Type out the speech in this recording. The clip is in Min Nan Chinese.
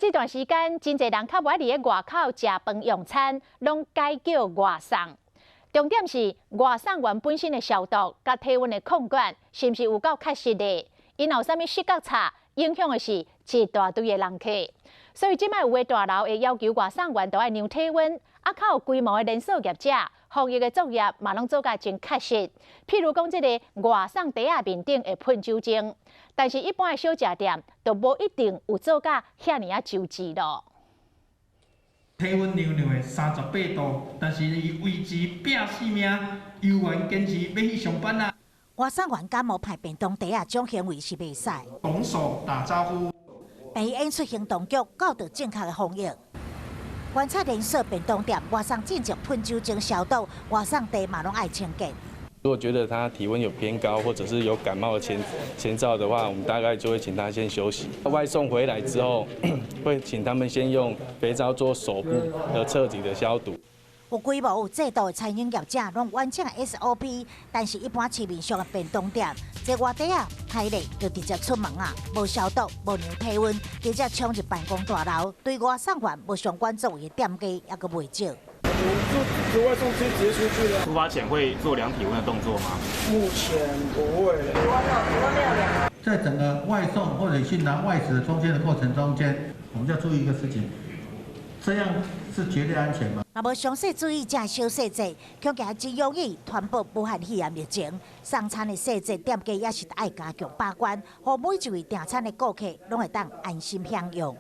這段時間，真濟人較無愛佇咧外口食飯用餐，攏改叫外送。重點是外送員本身的消毒佮體溫的控管，是毋是有夠確實的？𪜶若有啥物失覺差，影響的是一大堆的人客。所以這擺有的大樓會要求外送員都愛量體溫，啊，較有規模的連鎖業者，防疫的作業嘛攏做甲真確實。譬如講，這个外送袋仔面頂會噴酒精，但是一般的小食店就無一定有做甲遐爾仔周至囉。體溫量量的38度，但是伊維持拼死命，猶原堅持欲去上班啊。外送員感冒派便當袋仔，這種行為是袂使。拱手打招呼。病演出行當局教導正確的防疫。觀察連鎖便當店外送進前噴酒精消毒，外送袋嘛攏愛清潔。如果覺得他體溫有偏高，或者是有感冒的前兆的話，我們大概就會請他先休息。外送回來之後，會請他們先用肥皂做手部的徹底的消毒。有規模有制度的餐飲業者攏完整的 SOP，但是一般市面上的便當店，這外袋仔開咧就直接出門啊，無消毒、無量體溫，直接衝入辦公大樓，對外送員無相關作為的店家猶閣袂少。我們就外送直接出去了。出發前會做量體溫的動作嗎？目前不會。在整個外送或者去拿外食的中間的過程中間，我們就要注意一個事情，這樣是絕對安全嗎？若無詳細注意這小細節，恐驚真容易傳播武漢肺炎疫情。送餐的細節，店家也是愛加強把關，予每一位訂餐的顧客攏會當安心享用。